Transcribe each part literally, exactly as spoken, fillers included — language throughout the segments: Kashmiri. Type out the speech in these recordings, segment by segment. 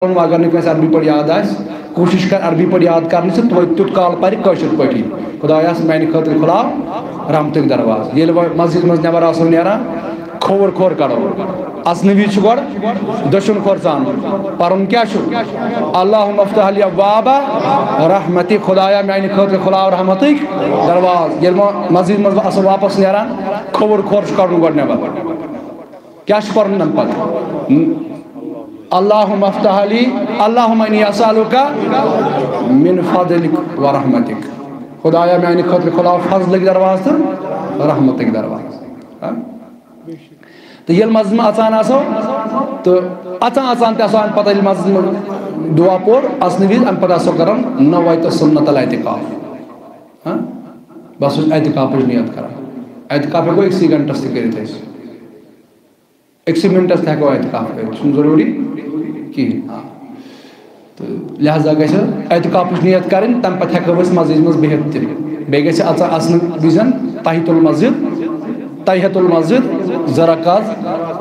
پَرُن، اگر نہٕ کٲنٛسہِ عربی پٲٹھۍ یاد آسہِ، کوٗشِش کر عربی پٲٹھۍ یاد کرنٕچ تہٕ توتہِ تیُتھ کال پَرِ کٲشِر پٲٹھی۔ خۄدایَس میٛانہِ خٲطرٕ کھُلاو رحمتٕکۍ دروازٕ۔ ییٚلہِ وۄنۍ مسجد منٛز نٮ۪بر آسو نیران، کھووُر کھور کڑو۔ اَژنہٕ وِزِ چھُ گۄڈٕ دٔچھُن کھور ژانُن۔ پَرُن کیٛاہ چھُ؟ اللہم افتح لی ابواب رحمتی، خۄدایا میٛانہِ خٲطرٕ کھُلاو رحمتٕکۍ دروازٕ۔ ییٚلہِ وۄنۍ مسجد منٛز آسو واپس نیران، کھووُر کھور چھُ کڑُن گۄڈٕ نٮ۪بر۔ کیٛاہ چھُ پَرُن تَمہِ پَتہٕ؟ اللہم افتح لی، اللہم انی اسألک من فضلک و رحمتک۔ خۄدایا میٛانہِ خٲطرٕ کھُلاو فضلٕکۍ دروازٕ تہٕ رحمتٕکۍ دروازٕ۔ ہا؟ تہٕ ییٚلہِ مسجد منٛز اَژان آسو، تہٕ اَژان اَژان تہِ آسو اَمہِ پَتہٕ ییٚلہِ مسجد منٛز دُعا پوٚر، اَژنہٕ وِزِ اَمہِ پَتہٕ آسو کَران نویت سنت الاعتکاف۔ ہا؟ بس چھُس اعتکافٕچ نیت کَران۔ اعتکاف ہٮ۪کو أکسٕے گھنٹَس تہِ کٔرِتھ أسۍ۔ أکسٕے مِنٹَس تہِ ہٮ۪کو اعتکاف کٔرِتھ، چھُنہٕ ضروٗری کِہیٖنۍ۔ آ۔ تہٕ لہذا گژھِ اعتکافٕچ نیت کَرٕنۍ، تَمہِ پَتہٕ ہٮ۪کو أسۍ مسجد منٛز بِہِتھ تہِ۔ بیٚیہِ گژھِ اَژ-، اَژنہٕ وِزِ تحیت المسجد، تحیت المسجد زٕ رکعت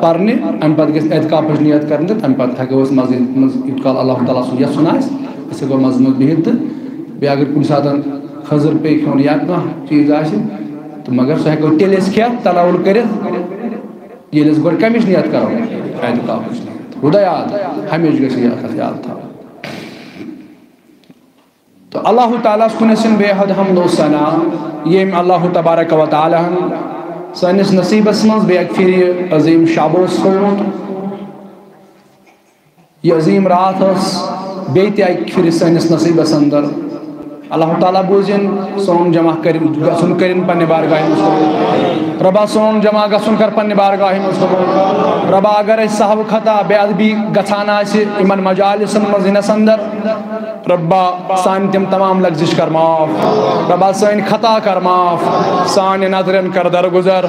پَرنہِ، اَمہِ پَتہٕ گژھِ اعتکافٕچ نیت کَرٕنۍ تہٕ تَمہِ پَتہٕ ہٮ۪کو أسۍ مسجد منٛز یوٗت کال اللہ تعالیٰ سُنٛد یَژھُن آسہِ، أسۍ ہٮ۪کو مسجد منٛز بِہِتھ تہٕ بیٚیہِ اگر کُنہِ ساتہٕ خٔزٕر پیٚیہِ کھیوٚن یا کانٛہہ چیٖز آسہِ، تہٕ مگر سُہ ہٮ۪کو تیٚلہِ أسۍ کھٮ۪تھ، تناول کٔرِتھ، ییٚلہِ أسۍ گۄڈٕ کَمِچ نیت کَرو؟ اعتکافٕچ نیت۔ روٗدا یاد؟ ہمیشہِ گژھِ یہِ اَتھ یاد تھاوُن۔ تہٕ اللہ تعالیٰ ہَس کُن ٲسِن بے حد حمد و ثنا، ییٚمۍ اللہ تبارک و تعالیٰ ہَن سٲنِس نصیٖبَس منٛز بیٚیہِ اَکہِ پھِرِ یہِ عظیٖم شب اوس تھوٚومُت۔ یہِ عظیٖم راتھ ٲس بیٚیہِ تہِ اَکہِ پھِرِ سٲنِس نصیٖبَس اندر۔ اللہ تعالیٰ بوٗزِن سون جمع کٔرِن، گژھُن کٔرِن پننہِ بارگاہہِ منٛز قبوٗل۔ رۄبا سون جمع گژھُن کر پننہِ بارگاہہِ منٛز قبوٗل۔ رۄبا اگر اَسہِ سہو خطا بے ادبی گژھان آسہِ یِمن مجالسن منٛز یِنس اندر، رۄبا سانہِ تِم تمام لغزش کر معاف۔ رۄبا سٲنۍ خطا کر معاف۔ سانہِ نظرن کر درگزر۔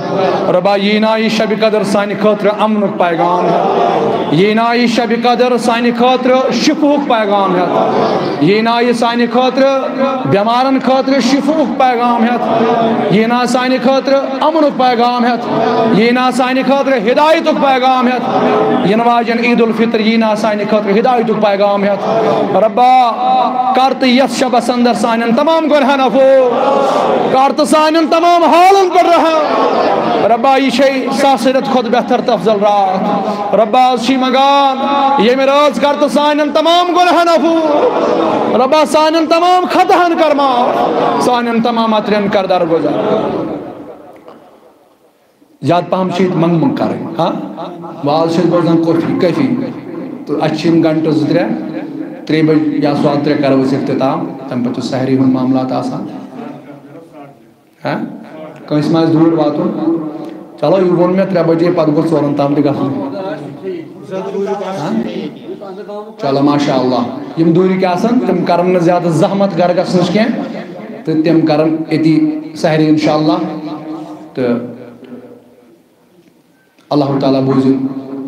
رۄبا یی نا یہِ شبِ قدر سانہِ خٲطرٕ امنُک پیغام ہٮ۪تھ۔ یی نا یہِ شبِ قدر سانہِ خٲطرٕ شفہُک پیغام ہٮ۪تھ۔ یی نا یہِ سانہِ خٲطرٕ بٮ۪مارن خٲطرٕ شفہُک پیغام ہٮ۪تھ۔ یی نا سانہِ خٲطرٕ امنُک پیغام ہٮ۪تھ۔ یی نا سانہِ خٲطرٕ ہدایتُک پیغام ہٮ۪تھ۔ یِنہٕ واجٮ۪ن عید الفطر یی نا سانہِ خٲطرٕ ہدایتُک پیغام ہٮ۪تھ۔ رۄبا، کر تہٕ یتھ شبس اندر سانٮ۪ن تمام گۄنہن عفو۔ کر تہٕ سانٮ۪ن تمام حالن پٮ۪ٹھ رحم۔ رۄبا، یہِ چھے ساسہٕ رٮ۪تہٕ کھۄتہٕ بہتر تہٕ افضل راتھ۔ رۄبا، از چھِ منگان، ییٚمہِ رٲژ کر تہٕ سانٮ۪ن تمام گۄنہن عفو۔ رۄبا، سانٮ۪ن تمام خطاہن کر معاف۔ سانٮ۪ن تمام اترٮ۪ن کر درگزر۔ زیادٕ پہم چھِ ییٚتہِ منٛگہٕ منٛگہٕ کرٕنۍ۔ ہاں؟ واز چھِ أسۍ بوزان کٲفی، کٲفی۔ تہٕ اَسہِ چھِ یِم گھنٹہٕ زٕ ترٛےٚ، ترٛیٚیہِ بجہِ یا سواد ترٛےٚ کرو أسۍ اختتام۔ تَمہِ پَتہٕ چھُ سحری ہُنٛد معاملات آسان۔ ہاں؟ کٲنٛسہِ ما آسہِ دوٗر واتُن؟ چلو، یہِ ووٚن مےٚ، ترٛےٚ بجے پَتہٕ گوٚژھ ژورَن تام تہِ گژھُن۔ ہاں؟ چلو، ماشاء اللہ۔ یِم دوٗرِکۍ آسَن، تِم کَرَن نہٕ زیادٕ زحمت گَرٕ گژھنٕچ کینٛہہ، تہٕ تِم کَرَن أتی سحری، اِنشاء اللہ۔ تہٕ اللہ تعالیٰ بوٗزِن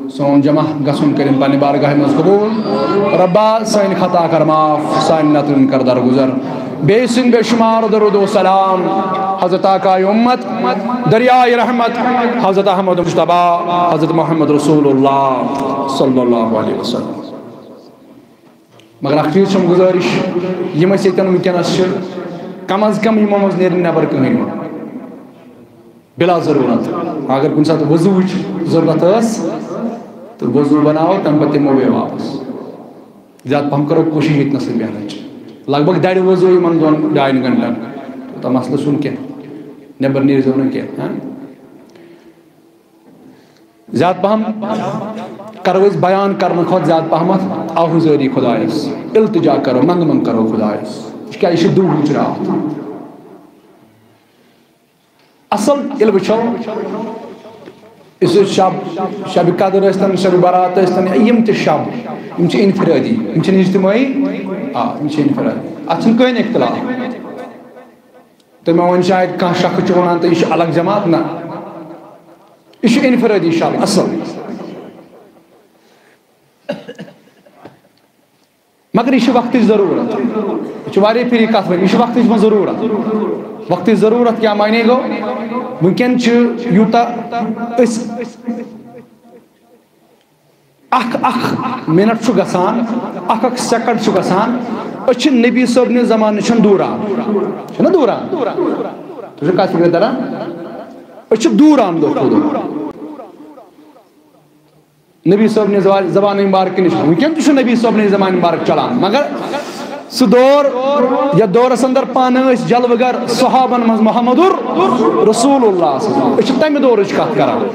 سون جمع گژھُن، کٔرِن پننہِ بارگاہہِ منٛز قبوٗل۔ رۄبا، سٲنۍ خطا کر معاف، سانہِ نترن کر درگزر۔ بیٚیہِ سٕنٛدۍ بے شمار درود و سلام حضرت آقای امت، دریائے رحمت حضرت احمد مجتبیٰ، حضرت محمد رسول اللہ صلی اللہ علیہ وسلم۔ مگر اکھ چیٖز چھم گُزٲرِش، یِم أسۍ ییٚتٮ۪ن وٕنکیٚنَس چھِ، کم از کم یِمو منٛز نیرِ نہٕ نٮ۪بر کٕہٕنۍ وۄنۍ۔ بلا ضروٗرت۔ اگر کُنہِ ساتہٕ وضوٗوٕچ ضروٗرت ٲس، تہٕ وضوٗ بناوو، تَمہِ پتہٕ یِمو بیٚیہِ واپس۔ زیادٕ پہم کرو کوٗشِش ییٚتہِ نَسٕے بیٚہنٕچ۔ لگ بگ دَرِ وضوٗ یِمن دۄن ڈاین گھنٹن۔ تیوٗتاہ مسلہٕ چھُنہٕ کینٛہہ۔ نٮ۪بر نیٖرزیو نہٕ کینٛہہ، ہاں؟ زیادٕ پہم کرو أسۍ بیان کرنہٕ کھۄتہٕ زیادٕ پہمتھ آہوزٲری خۄدایس، التجا کرو، منٛگہٕ منٛگ کرو خۄدایس، تِکیٛازِ یہِ چھِ دُہٕچ راتھ۔ اصل ییٚلہِ وٕچھو، یُس یہِ شب، شب قدر ٲسۍتن، شب برات ٲسۍتن، یا یِم تہِ شب، یِم چھِ انفرٲدی، یِم چھِنہٕ اجتمٲعی، آ، یِم چھِ انفرٲدی۔ اتھ چھُنہٕ کٕہٕنۍ اختلاف۔ تہٕ مےٚ وۄنۍ شاید کانٛہہ شخص چھُ وَنان، تہٕ یہِ چھُ الگ جماعت، نہ، یہِ چھُ انفرٲدی شب اصل۔ مگر یہِ چھِ وقتٕچ ضروٗرت۔ یہِ چھِ واریاہ پھِرِ یہِ کتھ ؤنۍ، یہِ چھِ وقتٕچ وۄنۍ ضروٗرت۔ وقتٕچ ضروٗرت کیٛاہ معنی گوٚو؟ وٕنکیٚن چھِ یوٗتاہ أسۍ اکھ اکھ منٹ چھُ گژھان، اکھ اکھ سیکنڈ چھُ گژھان، أسۍ چھِ نبی صٲبنہِ زمانہٕ نِش دوٗران۔ چھُنہ دوٗران؟ تُہۍ چھِو کتھ فِکرِ تران؟ أسۍ چھِ دوٗران دۄہ کھۄتہٕ دۄہ نبی صٲبنہِ زوا-، زمانہٕ مبارکہِ نِش۔ وٕنکیٚن تہِ چھُ نبی صٲبنہِ زمانہٕ مبارک چلان، مگر سُہ دور، یتھ دورس اندر پانہٕ ٲسۍ جلوٕ گر صحابن منٛز محمد رسول اللہ صلی اللہ علیہ وسلم۔ أسۍ چھِ تمہِ دورٕچ کتھ کران۔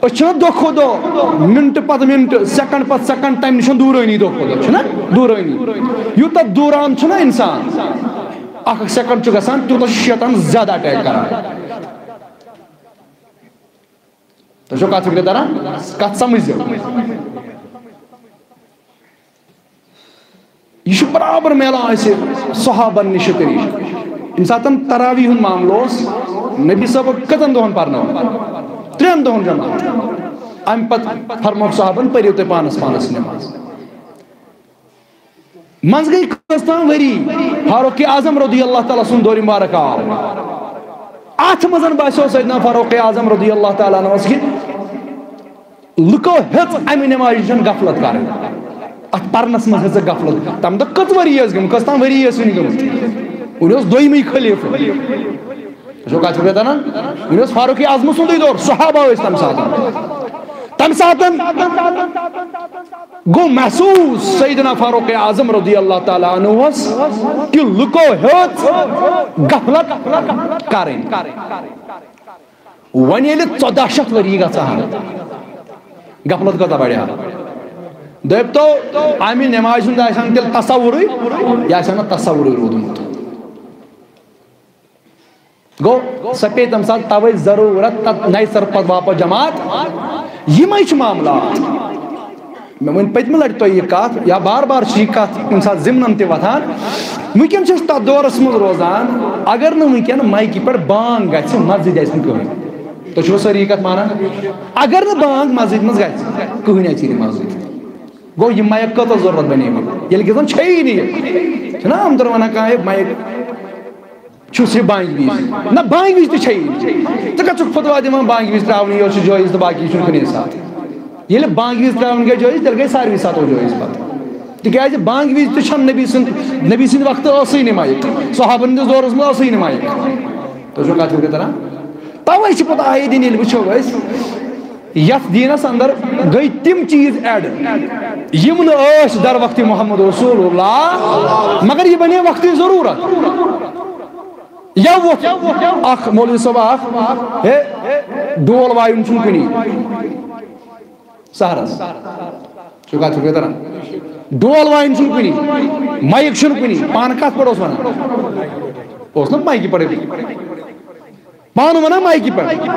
أسۍ چھِنہ دۄہ کھۄتہٕ دۄہ، منٹہٕ پتہٕ منٹہٕ، سیکنڈ پتہٕ سیکنڈ تمہِ نِش دوٗرٲنی، دۄہ کھۄتہٕ دۄہ چھِنہ دوٗرٲنی۔ یوٗتاہ دوٗران چھُنہ انسان، اکھ اکھ سیکنڈ چھُ گژھان، تیوٗتاہ چھُ شیطان زیادٕ اٹیک کران۔ تۄہہِ چھو کتھ فِکرِ تران؟ کتھ سمجھ زیو۔ یہِ چھُ برابر میلان اَسہِ صحابن نِش یہِ طریٖقہٕ۔ ییٚمہِ ساتہٕ تراویح ہُنٛد معاملہٕ اوس، نبی صٲب کٔژن دۄہن پرناوان؟ ترٛٮ۪ن دۄہن جماعت۔ اَمہِ پتہٕ فرمووُکھ صحابن، "پٔرِو تُہۍ پانس پانس نماز۔" منٛزٕ گٔے کٔژ تام ؤری، فاروق اعظم رضی اللہ تعالیٰ سُنٛد دورِ مبارک آو۔ اتھ منٛز باسیو سیدنا فاروق اعظم رضی اللہ تعالیٰ عنہس کہِ لُکو ہیٚژ امہِ نمازِ نِش غفلت کرٕنۍ۔ اتھ پرنس منٛز ہیٚژٕکھ غفلت۔ تمہِ دۄہ کٔژ ؤری ٲسۍ گٔمٕتۍ، کٔژ تام ؤری ٲسۍ وُنہِ گٔمٕتۍ؟ وُنہِ اوس دوٚیمٕے خلیفہٕ۔ تُہۍ چھِو کتھ فِکرِ تران؟ وُنہِ اوس فاروق اعظم سُنٛدُے دور، صحابہ ٲسۍ تمہِ ساتہٕ۔ تمہِ ساتہٕ گوٚو محسوٗس سیدنا فاروق اعظم رضی اللہ تعالیٰ عنہس کہِ لُکو ہیٚژ غفلت کرٕنۍ۔ وۄنۍ ییٚلہِ ژۄداہ شیٚتھ ؤری گژھٕ ہا، غفلت کۭژاہ بڑِ ہا؟ دٔپۍ تو، امہِ نمازِ ہُنٛد آسہِ ہا نہٕ تیٚلہِ تصورٕے، یہِ آسہِ ہا نہٕ تصورٕے روٗدمُت۔ گوٚو، سۄ پیٚیہِ تَمہِ ساتہٕ توے ضروٗرت تَتھ نَیہِ سَرٕ پَتہٕ واپَس جماعت۔ یِمے چھِ معاملات۔ مےٚ ووٚن پٔتمہِ لَٹہِ تۄہہِ یہِ کَتھ، یا بار بار چھِ یہِ کَتھ کُنہِ ساتہٕ ضِمنَن تہِ وۄتھان۔ وٕنکیٚن چھِ أسۍ تَتھ دورَس منٛز روزان، اگر نہٕ وٕنکیٚن مایکہِ پٮ۪ٹھ بانگ گژھِ، مسجد آسہِ نہٕ کٕہٕنۍ۔ تُہۍ چھِوا سٲری یہِ کَتھ مانان؟ اگر نہٕ بانگ مسجد منٛز گژھِ، کٕہٕنۍ اَژِ نہٕ مسجد۔ گوٚو، یہِ مایک کۭژاہ ضروٗرت بَنے وۄنۍ؟ ییٚلہِ کہِ زَن چھیی نہٕ یہِ۔ چھُنہ عام طور وَنان کانٛہہ، "ہے، مایک چھُ صرف بانگہِ وِزِ۔" نہ، بانگہِ وِزِ تہِ چھیی نہٕ۔ ژٕ کَتھ چھُکھ فتوا دِوان بانگہِ وِزِ ترٛاونہٕ یوت چھُ جٲیِز تہٕ باقی چھُنہٕ کُنے ساتہٕ؟ ییٚلہِ بانگہِ وِزِ ترٛاوٕنۍ گٔے جٲیِز، تیٚلہِ گٔے ساروی ساتہٕ جٲیِز پَتہٕ۔ تِکیٛازِ بانگہِ وِزِ تہِ چھَنہٕ نبی سٕنٛد، نبی سٕنٛدِ وقتہٕ ٲسٕے نہٕ مایک، صحابَن ہٕنٛدِس دورَس منٛز ٲسٕے نہٕ مایک۔ تُہۍ چھِو کَتھ فِکرِ تَران؟ تَوَے چھِ پَتہٕ آیے دِنۍ، ییٚلہِ وٕچھو أسۍ، یَتھ دیٖنَس اندر گٔے تِم چیٖز add، یِم نہٕ ٲسۍ در وقتِ محمد رسول اللہ، مگر یہِ بنے وقتِ ضروٗرت۔ یا ووٚتھ اکھ مولوی صٲب اکھ، ہے، ڈول وایُن چھُنہٕ کُنی سحرس۔ چھُ کتھ فِکرِ تران؟ ڈول وایُن چھُنہٕ کُنی، مایِک چھُنہٕ کُنی، پانہٕ کتھ پٲٹھۍ اوس ونان؟ اوس نہ مایکہِ پٮ۪ٹھ پانہٕ ونان مایکہِ پٮ۪ٹھ،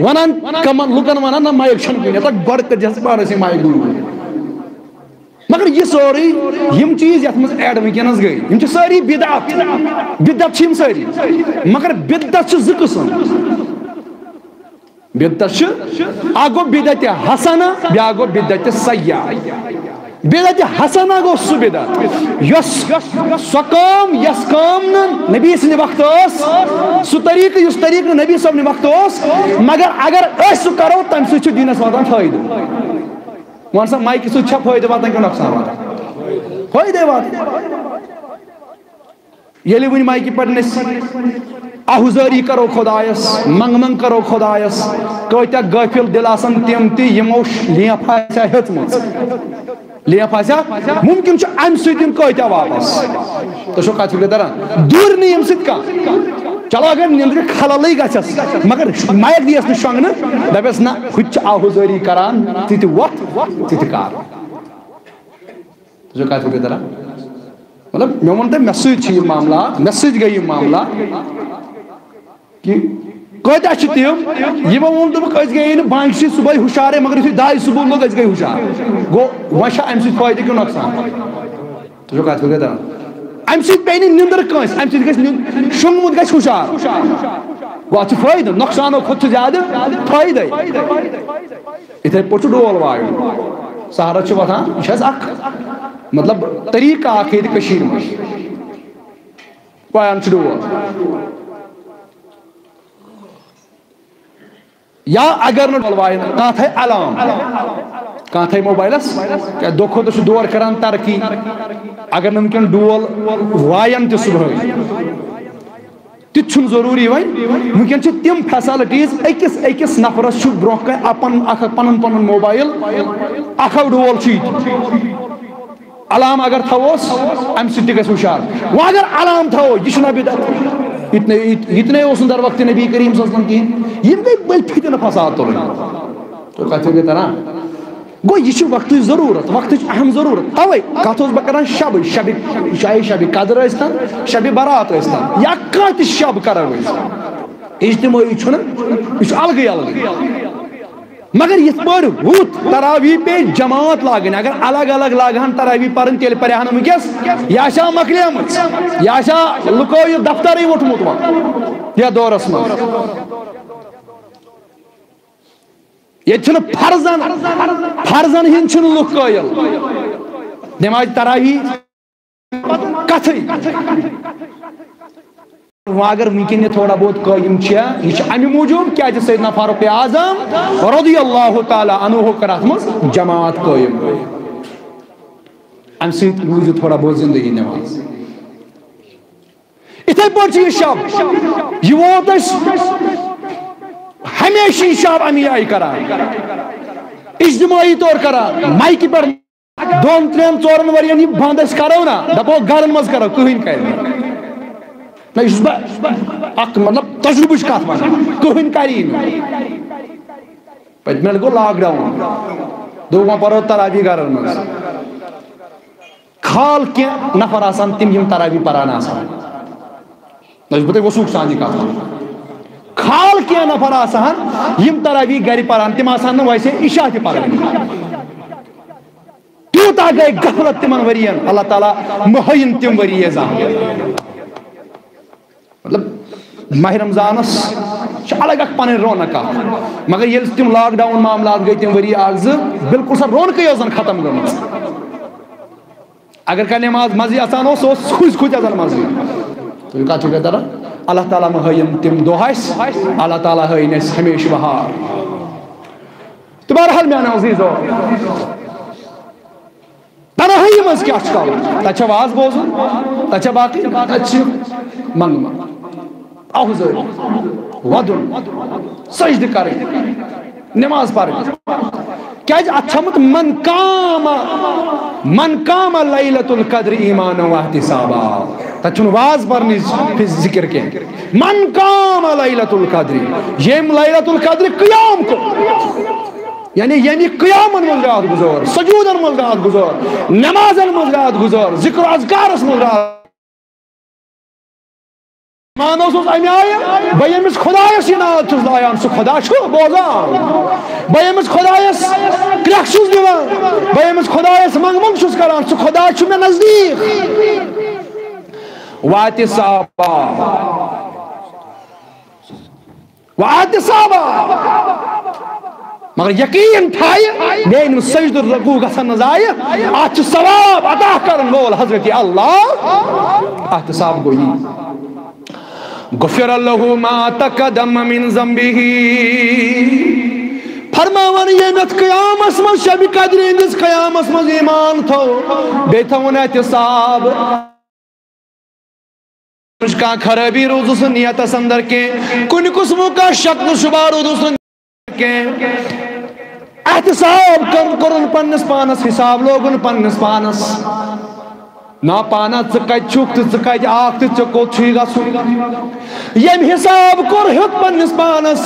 ونان کمن لُکن ونان، نہ مایک چھنہٕ کُنہِ، ہتا گۄڈٕ کٔرۍ زِ پانس یہِ مایک دوٗر۔ مگر یہِ سورُے، یِم چیٖز یتھ منٛز add وٕنکیٚنس گٔے، یِم چھِ سٲری بدعت۔ بدعت چھِ یِم سٲری، مگر بدعت چھِ زٕ قٕسم۔ بدعت چھِ، اکھ گوٚو بدعت حسنہ، بیاکھ گوٚو بدعت سیئہ۔ بدعت حسنہ گوٚو سُہ بدعت، یۄس، سۄ کٲم، یۄس کٲم نہٕ نبی سٕنٛدِ وقتہٕ ٲس، سُہ طریٖقہٕ، یُس طریٖقہٕ نہٕ نبی صٲبنہِ وقتہٕ اوس، مگر اگر أسۍ سُہ کرو، تَمہِ سۭتۍ چھُ دیٖنَس واتان فٲیدٕ۔ وَن سا، مایکہِ سۭتۍ چھا فٲیدٕ واتان کِنہٕ نۄقصان واتان؟ فٲیدَے واتان۔ ییٚلہِ وٕنہِ مایکہِ پٮ۪ٹھ نہٕ أسۍ آہوزٲری کرو خۄدایس، منٛگ منٛگ کرو خۄدایس، کۭتیاہ غٲفِل دِل آسن تِم تہِ یِمو لینٛف آسہِ ہا ہیٚژمٕژ۔ لینٛف آسہِ ہا، مُمکِن چھُ اَمہِ سۭتۍ یِن کۭتیاہ واپس۔ تُہۍ چھِو کتھ فِکرِ تران؟ دوٗرِ نہٕ ییٚمہِ سۭتۍ کانٛہہ۔ چلو اگر نیٚنٛدرِ خللٕے گژھٮ۪س، مگر مایک دِیَس نہٕ شۄنٛگنہٕ، دپٮ۪س نہ، ہُہ تہِ چھُ آہوزٲری کران، ژٕ تہِ وۄتھ، ژٕ تہِ کر۔ تُہۍ چھِو کتھ فِکرِ تران؟ مطلب، مےٚ ووٚن تۄہہِ، مےٚ سۭتۍ چھِ یہِ معاملات، مےٚ سۭتۍ گٔے یہِ معاملات کہِ کۭتیٛاہ چھِ تِم، یِمو ووٚن، دوٚپُکھ، "أسۍ گٔیے نہٕ بانٛگہِ سۭتۍ صُبحٲے ہُشارٕے، مگر یُتھُے دَہہِ صُبحُک لوٚگ، أسۍ گٔے ہُشار۔" گوٚو، وۄنۍ چھا اَمہِ سۭتۍ فٲیدٕ کِنہٕ نۄقصان؟ تُہۍ چھِو کَتھ فِکرِ تَران؟ اَمہِ سۭتۍ پیٚیہِ نہٕ نِندٕر کٲنٛسہِ، اَمہِ سۭتۍ گژھِ نیُن-، شۄنٛگمُت گژھِ ہُشار۔ گوٚو، اَتھ چھُ فٲیدٕ، نۄقصانو کھۄتہٕ چھُ زیادٕ فٲیدَے۔ یِتھَے پٲٹھۍ چھُ ڈول وایُن۔ سحرس چھُ وۄتھان، یہِ چھُ اَسہِ اَکھ، مطلب، طریٖقہٕ اَکھ ییٚتہِ کٔشیٖرِ منٛز۔ وایان چھُ ڈول۔ یا اگر نہٕ ڈول وایہِ، کانٛہہ تھایہِ علام، کانٛہہ تھایہِ موبایلس، کیٛاہ دۄہ کھۄتہٕ دۄہ چھُ دور کران ترقی۔ اگر نہٕ وٕنکیٚن ڈول واین تہِ صُبحٲے، تہِ چھُنہٕ ضروٗری وۄنۍ۔ وٕنکیٚن چھِ تِم facilities، أکِس أکِس نفرس چھُ برونٛہہ کنہِ اپن اکھ اکھ پنُن پنُن موبایل، اکھ اکھ ڈول چھُ یہِ تہِ۔ الام اگر تھاووس، امہِ سۭتۍ تہِ گژھِ ہُشار۔ وۄنۍ اگر الام تھاوو، یہِ چھُنہ بدعت؟ یہِ تہِ نے، یہِ تہِ، یہِ تہِ نے اوس نہٕ در وقتِ نبی کریم صلی اللہ علیہ وسلم کِہیٖنۍ۔ یِم گٔے بٔلۍ فتنہٕ فساد تُلٕنۍ۔ تۄہہِ کتھ چھو بیٚیہِ تران؟ گوٚو، یہِ چھِ وقتٕچ ضروٗرت، وقتٕچ اہم ضروٗرت۔ توے کتھ اوس بہٕ کران شبٕچ، شبِ، چاہے شبِ قدر ٲسۍ تن، شبِ برات ٲسۍ تن، یا کانٛہہ تہِ شب کرو أسۍ، اجتمٲعی چھُنہٕ، یہِ چھُ الگٕے الگٕے۔ مگر یِتھ پٲٹھۍ ہُتھ تراویح پے جماعت لاگٕنۍ، اگر الگ الگ لاگہٕ ہن تراویح پرٕنۍ، تیٚلہِ پرِ ہن وٕنکیٚس یا چھا مۄکلیمٕژ، یا چھا لُکو یہِ دفترٕے ووٚٹمُت وۄنۍ یتھ دورس منٛز۔ ییٚتہِ چھُنہٕ فرضن، فرضن ہِنٛدۍ چھِنہٕ لُکھ قٲیِل۔ نماز تراویح کتھٕے۔ وۄنۍ اگر وٕنکیٚن یہِ تھوڑا بہت قٲیِم چھےٚ، یہِ چھِ اَمہِ موٗجوٗب کیٛازِ سیدنا فاروق اعظم رضی اللہ تعالیٰ عنہ کٔر اَتھ منٛز جماعت قٲیِم۔ اَمہِ سۭتۍ روٗز یہِ تھوڑا بہت زندگی نماز۔ یِتھَے پٲٹھۍ چھُ یہِ شب، یہِ ووت اَسہِ ہمیشہِ یہِ شب اَمی آیہِ کران، اجتمٲعی طور کران، مایکہِ پٮ۪ٹھ۔ دۄن، ترٛٮ۪ن، ژورن ؤرین یہِ بنٛد أسۍ کرو نا، دپو گرن منٛز کرو، کٕہٕنۍ کرِ نہٕ۔ نہ، یہِ چھُس بہٕ اکھ، مطلب، تجربٕچ کتھ ونان، کٕہٕنۍ کری نہٕ۔ پٔتمہِ لٹہِ گوٚو lockdown، دوٚپ وۄنۍ پرو تراویح گرن منٛز۔ خال کینٛہہ نفر آسان تِم، یِم تراویح پران آسان۔ نہ چھُس بہٕ تۄہہِ وثوق سان یہِ کتھ ونان۔ خال کینٛہہ نفر آسان، یِم تراویح گرِ پران، تِم آسان نہٕ ویسے عشاء تہِ پران۔ تیوٗتاہ گٔے غفلت تِمن ؤرین، اللہ تعالیٰ مہ ہٲیِن تِم ؤری زانٛہہ۔ مطلب، ماہ رمضانس چھِ الگ اکھ پنٕنۍ رونق اکھ، مگر ییٚلہِ تِم lockdown معاملات گٔے تِم ؤری اکھ زٕ، بالکل سۄ رونقٕے ٲس زن ختم گٔمٕژ۔ اگر کانٛہہ نماز منٛزٕے اژان اوس، سُہ اوس کھُژۍ کھُژۍ اژان منٛزٕے۔ تُہۍ کتھ چھِو کران؟ اللہ تعالیٰ مہ ہٲیِن تِم دۄہ اَسہِ، اللہ تعالیٰ ہٲیِن اَسہِ ہمیشہٕ بہار۔ تہٕ بہرحال میانیو عزیزو، تنہٲیی منٛز کیٛاہ چھُ کرُن؟ تتہِ چھا واز بوزُن؟ تتہِ چھا باقٕے؟ تتہِ چھِ منٛگہٕ منٛگ، آہوزٲری، ودُن، سجدٕ کرٕنۍ، نماز پرٕنۍ۔ کیٛازِ اتھ چھُ آمُت من قام، من قام لیلۃ القدر ایمانا واحتسابا۔ تتہِ چھُنہٕ واز پرنٕچ ذکر کینٛہہ۔ من قام لیلۃ القدر، ییٚمۍ لیلۃ القدر قیام کوٚر، یعنی ییٚمہِ قیامن منٛز راتھ گُزٲر، سجوٗدن منٛز راتھ گُزٲر، نمازن منٛز راتھ گُزٲر، ذکر و اذکارس منٛز راتھ۔ ایمان اوسُس امہِ آیہِ، بہٕ ییٚمِس خۄدایس یہِ ناد چھُس لایان، سُہ خۄدا چھُ بوزان۔ بہٕ ییٚمِس خۄدایس کرٛٮ۪کھ چھُس دِوان، بہٕ ییٚمِس خۄدایس منٛگہٕ منٛگ چھُس کران، سُہ خۄدا چھُ مےٚ نزدیٖک۔ واتہِ صاحبہ۔ واتہِ صاحبہ۔ مگر یقین تھایہِ، میٲنۍ یِم سجدٕ رکوع گژھن نہٕ ضایع۔ اتھ چھُ ثواب عطا کرن وول حضرت اللہ۔ احتساب گوٚو یی۔ غفر لہ ما تقدم من ذنبہ۔ فرماوان ییٚمۍ یتھ قیامس منٛز، شبِ قدرِ ہٕنٛدِس قیامس منٛز ایمان تھوٚو، بیٚیہِ تھوُن احتساب۔ کانٛہہ خرٲبی روٗزٕس نہٕ نیتس اندر کینٛہہ، کُنہِ قٕسمُک کانٛہہ شک تہٕ شبہ روٗدُس نہٕ کینٛہہ۔ احتساب کٔر-، کوٚرُن پننِس پانس حساب، لوگُن پننِس پانس۔ نا پانا، ژٕ کتہِ چھُکھ تہٕ ژٕ کتہِ آکھ تہٕ ژےٚ کوٚت چھُے گژھُن؟ ییٚمۍ حساب کوٚر ہیوٚت پننِس پانس،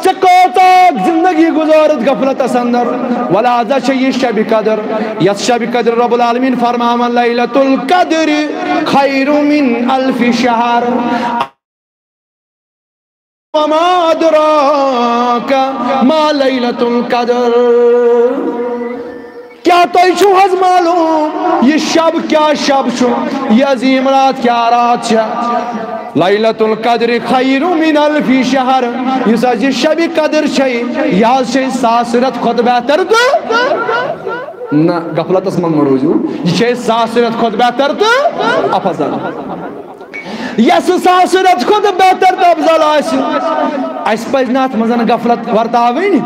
ژےٚ کۭژاہ زندگی گُزٲرٕتھ غفلتس اندر۔ ولہذا چھےٚ یہِ شبِ قدر، یتھ شبِ قدر رب العالمین فرماوان، لیلۃ القدر خیر من الف شہر۔ وما ادراک ما لیلۃ القدر۔ کیا تۄہہِ چھُو حظ معلوم یہِ شب کیا شب چھُ، یہِ عظیم رات کیا رات چھےٚ؟ لیلۃ القدر خیر من الف شہر۔ یُس حظ یہِ شبِ قدر چھے، یہِ حظ چھے ساس رٮ۪تھ کھۄتہٕ بہتر تہٕ نہ، غفلتس منٛز مہ روٗزِو۔ یہِ چھے ساس رٮ۪تھ کھۄتہٕ بہتر تہٕ افضل۔ یۄس ساسہٕ رٮ۪تہٕ کھۄتہٕ بہتر تہٕ افضل آسہِ۔ اَسہِ پَزِ نہٕ اَتھ منٛز غفلت ورتاوٕنۍ،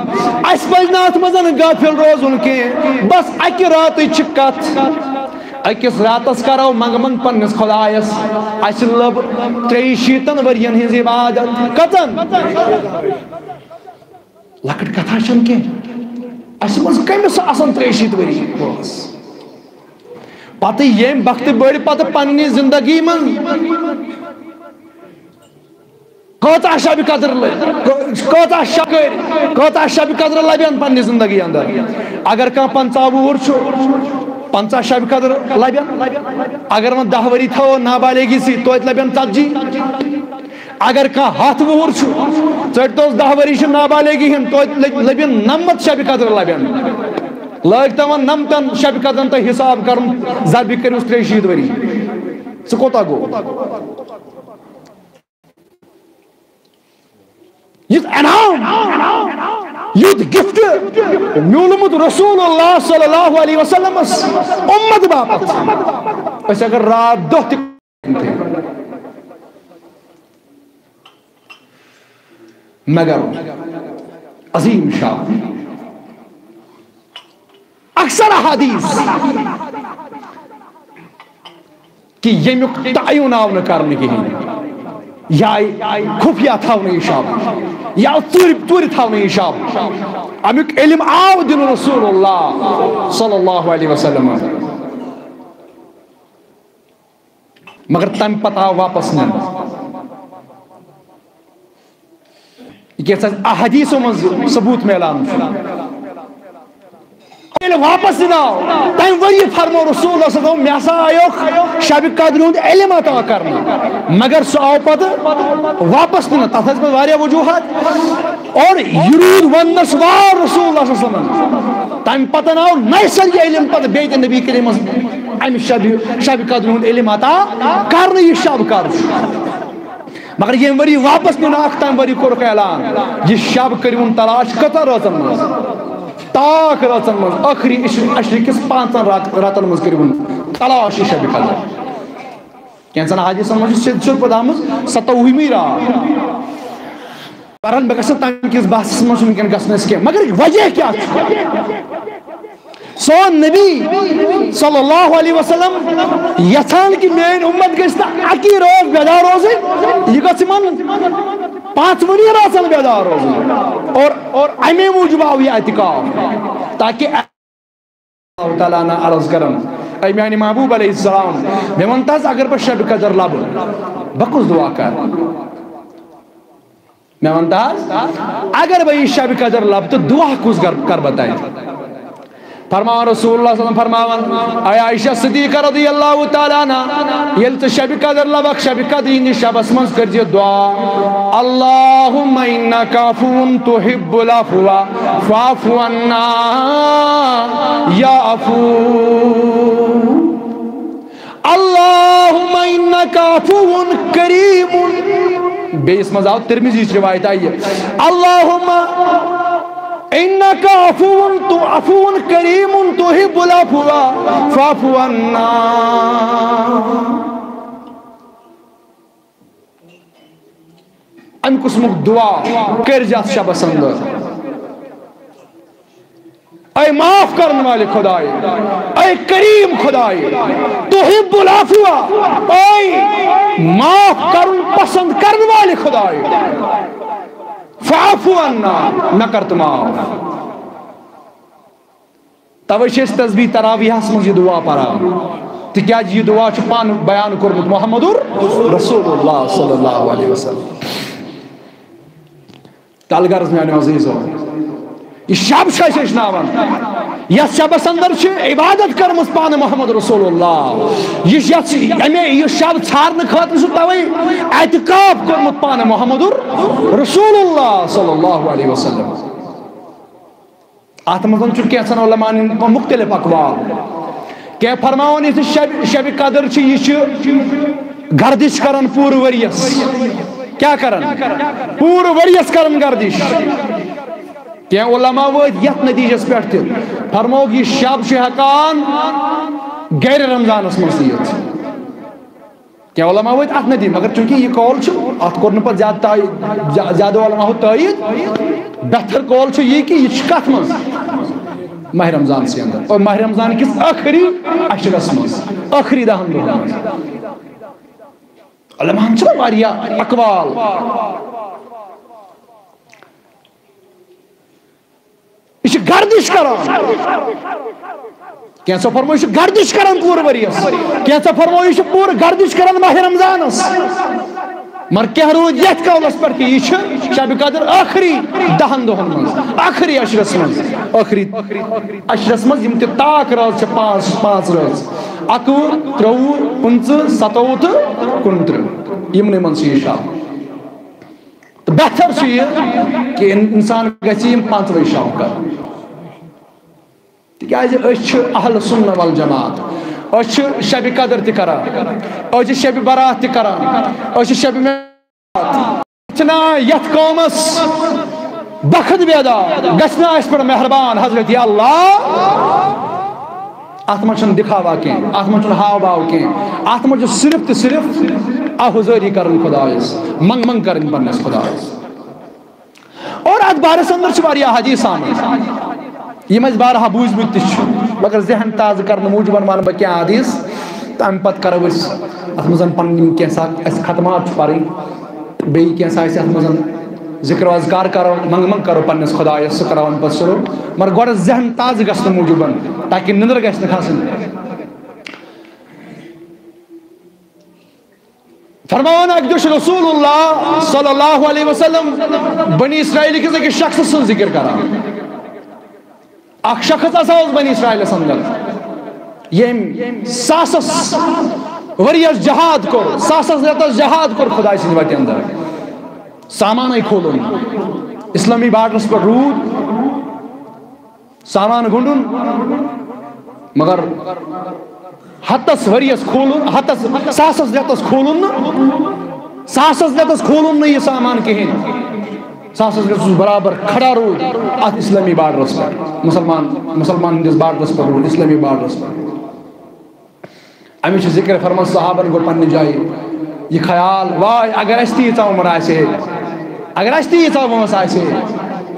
اَسہِ پَزِ نہٕ اَتھ منٛز غافل روزُن کینٛہہ۔ بس اَکہِ راتٕچ چھِ کتھ، أکِس راتس کرو منٛگہٕ منٛگ پننِس خۄدایس، اَسہِ لٔب ترٛیٚیہِ شیٖتن ؤرین ہٕنٛز عبادت۔ کٔژن؟ لۄکٕٹ کتھا چھنہٕ کینٛہہ۔ اَسہِ منٛز کٔمِس آسن ترٛیٚیہِ شیٖتھ ؤری وٲنٛس؟ پتہٕ ییٚمہِ وقتہٕ بٔڑۍ پتہٕ پننہِ زندگی منٛز کۭژاہ شبِ قدر لٔ-، کۭژاہ شکٲرۍ، کۭژاہ شبِ قدر لبن پننہِ زندگی اندر؟ اگر کانٛہہ پنٛژاہ وُہُر چھُ، پنٛژاہ شبِ قدر لبن۔ اگر وۄنۍ دَہ ؤری تھاوو نابالغی سۭتۍ، توتہِ لبن ژتجی۔ اگر کانٛہہ ہَتھ وُہُر چھُ، ژٔٹۍتوس دَہ ؤری، چھِ نابالغی ہٕنٛدۍ، توتہِ لٔگۍ، لٔبِن نَمَتھ شبِ قدر لبن۔ لٲگۍ تَمن نَمتَن شبِ قدرن تہٕ حساب کرُن، زبہِ کٔرِوس ترٛیٚیہِ شیٖتھ ؤری۔ سُہ کوٗتاہ گوٚو؟ یُتھ انعام، یُتھ گفٹ میوٗلمُت رسول اللہ صلی اللہ علیہ وسلمس امت باپتھ۔ أسۍ اگر راتھ دۄہ تہِ، مگر عظیم شان۔ اکثر احادیث کہ ییٚمیُک تعین آو نہٕ کرنہٕ کِہیٖنۍ، یا خفیہ تھاونہٕ یہِ شب، یا ژوٗرِ، ژوٗرِ تھاونہٕ یہِ شب، اَمیُک علم آو دِنہٕ رسول اللہ صلی اللہ علیہ وسلم۔ مگر تمہِ پتہٕ آو واپس نِنہٕ۔ یہِ کیٛاہ سا احادیثو منٛز ثبوت میلان چھُ۔ ییٚلہِ واپس نِنہٕ آو، تمہِ ؤریہِ فرموو رسول اللہ صلی اللہ علیہ وسلم، مےٚ ہسا آیوکھ شبِ قدرِ ہُنٛد علم عطا کرنہٕ، مگر سُہ آو پتہٕ واپس نِنہٕ۔ تتھ ٲسۍ پتہٕ واریاہ وجوہات۔ اور یہِ روٗد وننس وار رسول اللہ صلی اللہ علیہ وسلم۔ تمہِ پتہٕ آو نَیہِ سرٕ یہِ علم پتہٕ بیٚیہِ تہِ نبی کریٖمس امہِ شبِ، شبِ قدرِ ہُنٛد علم عطا کرنہٕ، یہِ شب کر چھُ۔ مگر ییٚمہِ ؤری واپس نِنہٕ آکھ، تَمہِ ؤری کوٚرُکھ اعلان، یہِ شب کٔرِوُن تلاش کٔژن رٲژن منٛز؟ تاک رٲژن منٛز، ٲخری عشر، عشرٕ کِس پانٛژن رات-، راتن منٛز کٔرِوُن تلاش یہِ شبِ قدر۔ کینٛژن حدیثن منٛز چھُ سیوٚد سیوٚد پتہٕ آمٕژ ستووُہمہِ رات۔ بہرحال، مےٚ گژھِ نہٕ تَمہِ کِس بحثس منٛز وٕنکیٚن گژھُن اَسہِ کینٛہہ، مگر وجہ کیٛاہ چھُ؟ سون نبی صلی اللہ علیہ وسلم یژھان کہ میٲنۍ اُمت گژھِ نہٕ اکی رٲژ بیدار روزٕنۍ، یہِ گژھِ یِمن پانٛژوٕنی رٲژن بیدار روزٕنۍ۔ اور، اور اَمے موٗجوٗب آو یہِ اعتکاف، تاکہ اللہ تعالیٰ عنہ عرض کرن، اے میانہِ محبوب علیہ السلام، مےٚ وَن تہٕ حظ، اگر بہٕ شب قدر لبہٕ، بہٕ کُس دعا کرٕ؟ مےٚ وَن تہٕ حظ، اگر بہٕ یہِ شب قدر لبہٕ تہٕ دعا کُس گر-، کرٕ بہٕ تَتہِ؟ فرماوان رسول اللہ صلی اللہ علیہ وسلم فرماوان، اے عائشہ صدیقہ رضی اللہ تعالیٰ عنہ، ییٚلہِ ژٕ شب قدر لبکھ، شب قدر ہٕنٛدِس شبس منٛز کٔرۍ زِ دعا، اللہم انک عفو تحب العفو فاعف عنا یا عفو۔ اللہم انک عفو کریم۔ بیٚیِس منٛز آو، ترمذی یِچ روایت آیہِ، اللہم انک عفو تو عفو کریم تحب العفو فاعف عنا۔ امہِ قٕسمُک دعا کٔرۍ زِ اتھ شبس اندر۔ اے معاف کرن والے خدائے، اے کریم خدائے، تحب العفو، اے معاف کرن پسند کرن والے خدائے، فاعف عنا، مےٚ کر تہٕ معاف۔ توے چھِ أسۍ تسبیح تراویحس منٛز یہِ دعا پران، تِکیازِ یہِ دعا چھُ پانہٕ بیان کوٚرمُت محمد رسول اللہ صلی اللہ علیہ وسلم۔ تہٕ الغرض میانیو عزیزو، یہِ شب چھُ اَسہِ ہیٚچھناوان، یتھ شبس اندر چھِ عبادت کٔرمٕژ پانہٕ محمد رسول اللہ۔ یہِ چھُ یتھ، امے، یہِ شب ژھارنہٕ خٲطرٕ چھُ توے اعتکاف کوٚرمُت پانہٕ محمد رسول اللہ صلی اللہ علیہ وسلم۔ اتھ منٛز چھُ کینٛژن علماءن مختلف اقوال۔ کینٛہہ فرماوان، یُس شب، شب قدر چھُ، یہِ چھُ گردش کران پوٗرٕ ؤریَس۔ کیٛاہ کران؟ پوٗرٕ ؤریَس کران گردش۔ کینٛہہ علماء وٲتۍ یتھ نتیجس پٮ۪ٹھ تہِ، فرمووُکھ، یہِ شب چھُ ہٮ۪کان گرِ رمضانس منٛز تہِ یِتھ۔ کینٛہہ علماء وٲتۍ اَتھ نٔتیٖجہٕ، مگر چوٗنٛکہِ یہِ قول چھُ، اَتھ کوٚر نہٕ پَتہٕ زیادٕ تٲیٖد، زیا-، زیادٕ علماء ہو تٲیٖد۔ بہتر قول چھُ یہِ کہِ یہِ چھُ کَتھ منٛز؟ ماہِ رمضان سٕے اندر، اور ماہِ رمضان کِس ٲخری عشرس منٛز، ٲخری دَہَن دۄہَن منٛز۔ علماہن چھِ واریاہ اقوال۔ یہِ چھُ گردش کران۔ کینٛژھو فرموو، یہِ چھُ گردش کران پوٗرٕ ؤریَس۔ کینٛژھو فرموو، یہِ چھُ پوٗرٕ گردش کران ماہِ رمضانس۔ مگر کینٛہہ روٗدۍ یتھ قولس پٮ۪ٹھ کہِ یہِ چھُ شبِ قدر ٲخری دَہن دۄہن منٛز، ٲخری عشرس منٛز، ٲخری عشرس منٛز یِم تہِ تاک رٲژ چھِ، پانٛژھ، پانٛژھ رٲژ، اَکوُہ، ترٛۆوُہ، پٕنٛژٕہ، سَتووُہ تہٕ کُنترٕہ، یِمنٕے منٛز چھُ یہِ شب۔ تہٕ بہتر چھُ یہِ کہِ اِن-، اِنسان گژھِ یِم پانٛژوَے شب کرُن۔ تِکیٛازِ أسۍ چھِ اہل سنہ والجماعت، أسۍ چھِ شبِ قدر تہِ کران، أسۍ چھِ شبِ برات تہِ کران، أسۍ چھِ شبِ مے-، چھِنہ یتھ قومس بخت بیدار، گژھِ نہ اَسہِ پٮ۪ٹھ مہربان حضرت اللہ؟ اتھ منٛز چھُنہٕ دکھاوا کینٛہہ، اتھ منٛز چھُنہٕ ہاو باو کینٛہہ، اتھ منٛز چھُ صرف تہٕ صرف آ حضوری کرٕنۍ خدایس، منٛگ منٛگ کرٕنۍ پننِس خدایس۔ اور اتھ بارس اندر چھِ واریاہ حدیث آمٕتۍ، یِم اَسہِ بارہا بوٗزمٕتۍ تہِ چھِ، مگر ذہن تازٕ کرنہٕ موٗجوٗب ونہٕ بہٕ کینٛہہ حدیث، تہٕ امہِ پتہٕ کرو أسۍ اتھ منٛز پنٕنۍ یِم کینٛژھا اَسہِ ختمات چھِ پرٕنۍ، تہٕ بیٚیہِ کینٛژھا اَسہِ اتھ منٛز ذکر و اذکار کرو، منٛگہٕ منٛگہٕ کرو پننِس خدایس، سُہ کرو امہِ پتہٕ شروع، مگر گۄڈٕ ذہن تازٕ گژھنہٕ موٗجوٗب، تاکہِ نِندٕر گژھِ نہٕ کھسٕنۍ۔ فرماوان اکہِ دۄہ چھُ رسول اللہ صلی اللہ علیہ وسلم بنی اسرائیل کِس أکِس شخص سٕنٛز ذکر کران۔ اکھ شخص ہسا اوس بنی اسرائیلس اندر، ییٚمۍ ساسس ؤریس جہاد کوٚر، ساسس رٮ۪تس جہاد کوٚر خداے سٕنٛدِ وتہِ اندر۔ سامانٕے کھولُن نہٕ۔ اسلٲمی بارڈرس پٮ۪ٹھ روٗد، سامان گنڈُن، مگر ہتس ؤریس کھولُن، ہتس، ساسس رٮ۪تس کھولُن نہٕ، ساسس رٮ۪تس کھولُن نہٕ یہِ سامان کِہیٖنۍ۔ ساسس رٮ۪تس اوس برابر کھڑا روٗد اتھ اسلٲمی بارڈرس پٮ۪ٹھ، مسلمان، مسلمان ہٕنٛدِس بارڈرس پٮ۪ٹھ روٗد، اسلٲمی بارڈرس پٮ۪ٹھ۔ أمِس چھُ ذکر فرمان، صحابن گوٚو پننہِ جایہِ یہِ خیال، واے اگر اَسہِ تہِ ییٖژاہ عمر آسہِ ہے، اگر اَسہِ تہِ ییٖژاہ وٲنٛس آسہِ ہے،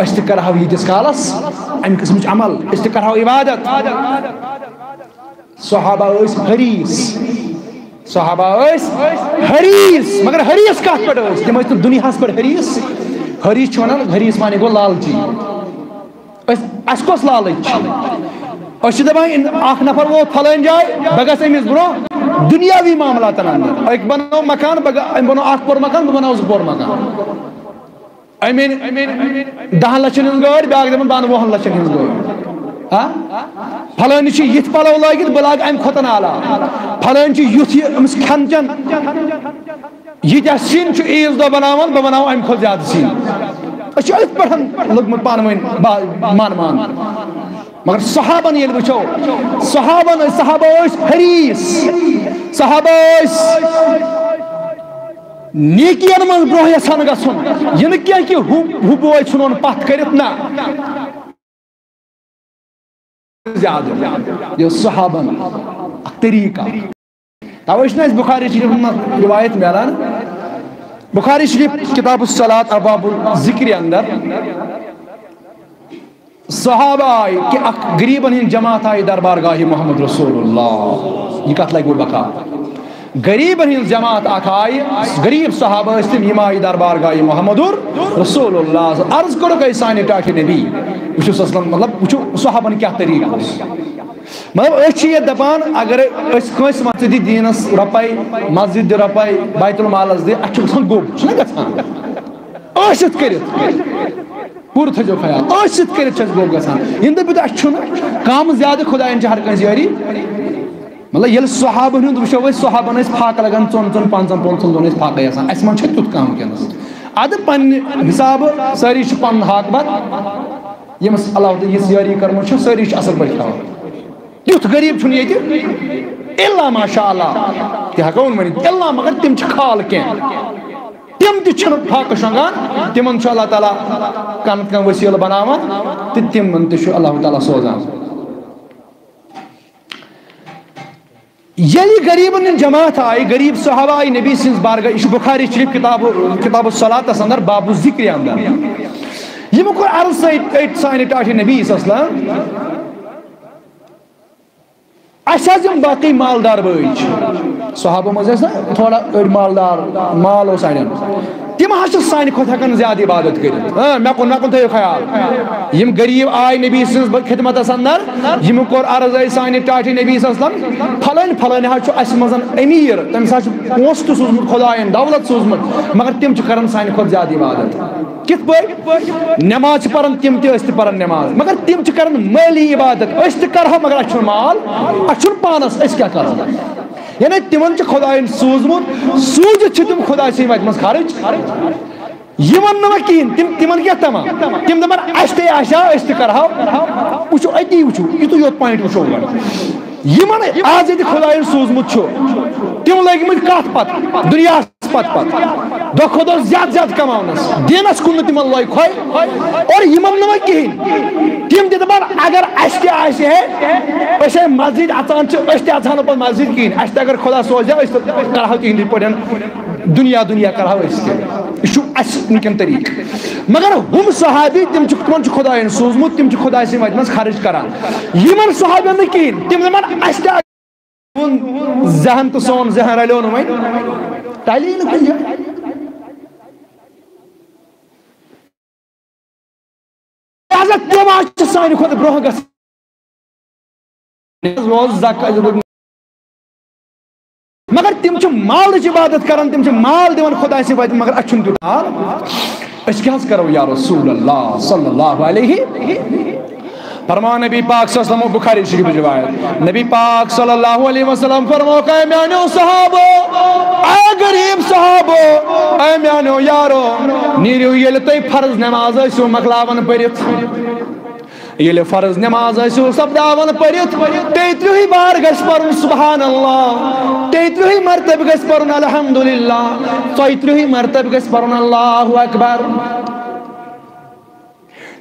أسۍ تہِ کرہو ییٖتِس کالس اَمہِ قٕسمٕچ عمل، أسۍ تہِ کرہو عبادت۔ صحابہ ٲسۍ حریص، صحابہ ٲسۍ حریص، مگر حریص کتھ پٮ۪ٹھ ٲسۍ؟ تِم ٲسۍ نہٕ دُنیاہس پٮ۪ٹھ حریص۔ حریص چھِ ونان، حریص معنی گوٚو لالچی۔ أسۍ، اَسہِ کۄس لالٕچ چھِ؟ أسۍ چھِ دَپان، اِن-، اکھ نفر ووت فلٲنۍ جایہِ، بہٕ گژھٕ أمِس برونٛہہ دُنیاوی معاملاتن اندر۔ أکۍ بنوو مکان، بہٕ گہ-، أمۍ بنوو اکھ پور مکان، بہٕ بناوٕ زٕ پور مکان۔ أمۍ أنۍ دَہَن لَچھَن ہٕنٛز گٲڑۍ، بیٛاکھ دَپان، بہٕ اَنہٕ وُہَن لَچھَن ہٕنٛز گٲڑۍ۔ ہا؟ فلٲنِس چھِ یِتھۍ پَلو لٲگِتھ، بہٕ لاگہٕ اَمہِ کھۄتہٕ اعلیٰ۔ فلٲنۍ چھِ یُتھ یہِ أمِس کھٮ۪ن چٮ۪ن۔ ییٖتیٛاہ سِنۍ چھُ عیٖذ دۄہ بَناوان، بہٕ بَناوٕ اَمہِ کھۄتہٕ زیادٕ سِنۍ۔ أسۍ چھِ أتھۍ پٮ۪ٹھ لوٚگمُت پانہٕ ؤنۍ با-، مان مان۔ مگر صحابن ییٚلہِ وٕچھو، صحابن، صحابہ ٲسۍ حریٖص، صحابہ ٲسۍ نیکین منٛز برونٛہہ یژھان گژھُن۔ یہِ نہٕ کینٛہہ کہِ ہُہ، ہُہ بوے ژھُنون پتھ کٔرِتھ، نہ۔ زیادٕ۔ یہِ اوس صحابن اکھ طریٖقہ۔ توے چھُنہٕ اَسہِ بخاری شریٖفَس منٛز روایت میلان۔ بخاری شریٖف کتاب الصلاۃ ابواب الذکر اندر صحابہ آیہِ کہِ اکھ غریٖبن ہٕنٛز جماعت آیہِ دربار گاہِ محمد رسول اللہ۔ یہِ کتھ لگہِ وۄنۍ بکار؟ غریٖبن ہٕنٛز جماعت اکھ آیہِ، غریٖب صحابہ ٲسۍ تِم، یِم آیہِ دربار گاہِ محمد رسول اللہ۔ عرض کوٚرُکھ، اے سانہِ ٹاٹھہِ نبی، وٕچھِو صلی اللہ علیہ وسلم، مطلب، وٕچھِو صحابن کیٛاہ طریٖقہٕ اوس۔ مطلب، أسۍ چھِ یہِ دَپان، اگر أسۍ کٲنٛسہِ وَنو، ژٕ دِ دیٖنَس رۄپَے، مسجد دِ رۄپَے، بیت المالَس دِ، اَسہِ چھُ گژھان گوٚب، چھُنہ گژھان؟ ٲسِتھ کٔرِتھ، پوٗرٕ تھٲیزیو خیال، ٲسِتھ کٔرِتھ چھُ اَسہِ گوٚب گژھان۔ یِم دٔپِو تۄہہِ، اَسہِ چھُنہٕ کَم زیادٕ خۄدایَن چھِ ہر کٲنٛسہِ یٲری۔ مطلب، ییٚلہِ صحابَن ہُنٛد وٕچھو أسۍ، صحابَن ٲسۍ فاقہٕ لَگان ژۄن ژۄن پانٛژَن پانٛژَن دۄہَن ٲسۍ فاقَے آسان۔ اَسہِ منٛز چھا تیُتھ کانٛہہ وٕنکیٚنَس؟ اَدٕ پنٛنہِ حِسابہٕ سٲری چھِ پَنُن حق بَتہٕ، ییٚمِس اللہ تعالیٰ یِژھ یٲری کٔرمٕژ چھِ، سٲری چھِ اَصٕل پٲٹھۍ کھٮ۪وان۔ تیُتھ غریٖب چھُنہٕ ییٚتہِ، الا ماشاء اللہ، تہِ ہٮ۪کو نہٕ ؤنِتھ، الا مگر تِم چھِ خال کینٛہہ، تِم تہِ چھِنہٕ فاقہٕ شۄنٛگان، تِمن چھُ اللہ تعالیٰ کانٛہہ نتہٕ کانٛہہ وسیٖلہٕ بناوان تہٕ تِمن تہِ چھُ اللہ تعالیٰ سوزان۔ ییٚلہِ غریٖبن ہٕنٛز جماعت آیہِ، غریٖب صحابہ آیہِ نبی سٕنٛز بارگاہ، یہِ چھُ بُخاری شریف کتاب، کتاب الصلاتس اندر، باب الذکر اندر۔ یِمو کوٚر عرض سۭتۍ أتۍ سانہِ ٹاٹھہِ نبی صلی اللہ علیہ وسلم، اَسہِ حظ یِم باقٕے مالدار بٲے چھِ، صحابہٕ منٛز ٲسۍ نا تھوڑا أڑۍ مالدار، مال اوس اَڑٮ۪ن، تِم حظ چھِ سانہِ کھۄتہٕ ہٮ۪کان زیادٕ عبادت کٔرِتھ۔ ہاں، مےٚ کُن، مےٚ کُن تھٲیِو خیال۔ یِم غریٖب آے نبی سٕنٛز خدمتس اندر، یِمو کوٚر عرض، اے سانہِ ٹاٹھہِ نبی صلی اللہ علیہ وسلم، پھلٲنۍ پھلٲنۍ حظ چھُ اَسہِ منٛز أمیٖر، تٔمِس حظ چھُ پونٛسہٕ تہِ سوٗزمُت خۄدایَن، دولت سوٗزمُت، مگر تِم چھِ کران سانہِ کھۄتہٕ زیادٕ عبادت۔ کِتھ پٲٹھۍ؟ نٮ۪ماز چھِ پران تِم تہِ، أسۍ تہِ پران نٮ۪ماز، مگر تِم چھِ کران مٲلی عبادت، أسۍ تہِ کرہو، مگر اَسہِ چھُنہٕ مال، اَسہِ چھُنہٕ پانس، أسۍ کیٛاہ کرو؟ یعنی تِمن چھُ خۄدایَن سوٗزمُت، سوٗزِتھ چھِ تِم خۄداے سٕنٛدِ وَتہِ منٛز خرٕچ۔ یِمن نہٕ وۄنۍ کِہیٖنۍ، تِم، تِمن کیٛاہ تَمام؟ تِم دَپان، اَسہِ تہِ آسہِ ہا، أسۍ تہِ کرہو۔ وٕچھِو، أتی وٕچھِو، یِتُے یوت point وٕچھو گۄڈٕ۔ یِمن آز ییٚتہِ خۄدایَن سوٗزمُت چھُ، تِم لٔگۍ مٕتۍ کَتھ پَتہٕ؟ دُنیاہَس پَتہٕ پَتہٕ۔ دۄہ کھۄتہٕ دۄہ زیادٕ زیادٕ کَماونَس، دیٖنَس کُن نہٕ تِمن لوٚگ کھۄے۔ اور یِمن نہٕ وۄنۍ کِہیٖنۍ، تِم تہِ دَپان، اگر اَسہِ تہِ آسہِ ہے، أسۍ ہے مسجد اَژان چھِ، أسۍ تہِ اَژہو نہٕ پَتہٕ مسجد کِہیٖنۍ۔ اَسہِ تہِ اگر خۄدا سوزِ ہا، أسۍ تہِ کرہو تِہِنٛدٕے پٲٹھۍ دُنیا دُنیا کرہو أسۍ تہِ۔ یہِ چھُ اَسہِ وٕنکٮ۪ن طریٖقہٕ۔ مگر ہُم صحابی، تِم چھِ، تِمن چھُ خۄدایَن سوٗزمُت، تِم چھِ خۄداے سٕنٛدِ وَتہِ منٛز خرٕچ کران۔ یِمن صحابین نہٕ کِہیٖنۍ، تِم دَپان، اَسہِ تہِ آسہِ ذہن تہٕ سون ذہن رلیو نہٕ وۄنۍ، ٹَلی نہٕ کُنہِ جایہِ۔ لہذا تِم حظ چھِ سانہِ کھۄتہٕ برونٛہہ گژھان۔ مگر تِم چھِ مالٕچ عبادت کران، تِم چھِ مال دِوان خۄداے سٕنٛدِ وَتہِ، مگر اَسہِ چھُنہٕ تیوٗت مال۔ أسۍ کیٛاہ حظ کرو یا رسول اللہ صلی اللہ علیہ؟ فرمان نبی پاک صلی اللہ علیہ وسلم، بخاری شریف روایت، نبی پاک صلی اللہ علیہ وسلم فرمو، اے میانیو صحابو، اے غریب صحابو، اے میانیو یارو، نیٖرِو ییٚلہِ تُہۍ فرض نماز ٲسِو مۄکلاوان پٔرِتھ، ییٚلہِ فرض نماز ٲسِو سپداوان پٔرِتھ، تیٚترٕہٕے بار گژھِ پرُن سبحان اللہ، تیٚترٕہٕے مرتبہٕ گژھِ پرُن الحمدللہ، ژۄیترٕہٕے مرتبہٕ گژھِ پرُن اللہ اکبر۔